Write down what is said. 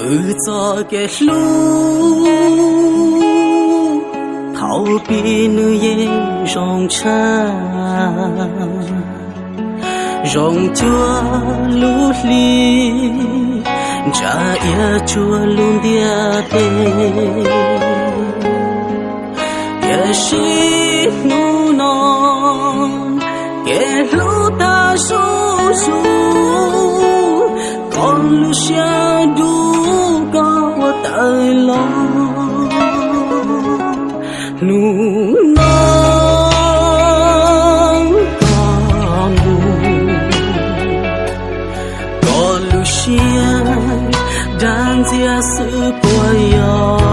Wb txoj kev hlub thaum pib nws yeej zoo tshaj, zoo cuag lub hli, ntsa iab tsuag lub ntiaj teb. Tiam sis hnub no kev hlub tag zuj zus, koj lub siab dub koj ua tawm los. Hnub no koj mus, koj lub siab dag ntxias xwb puas yog?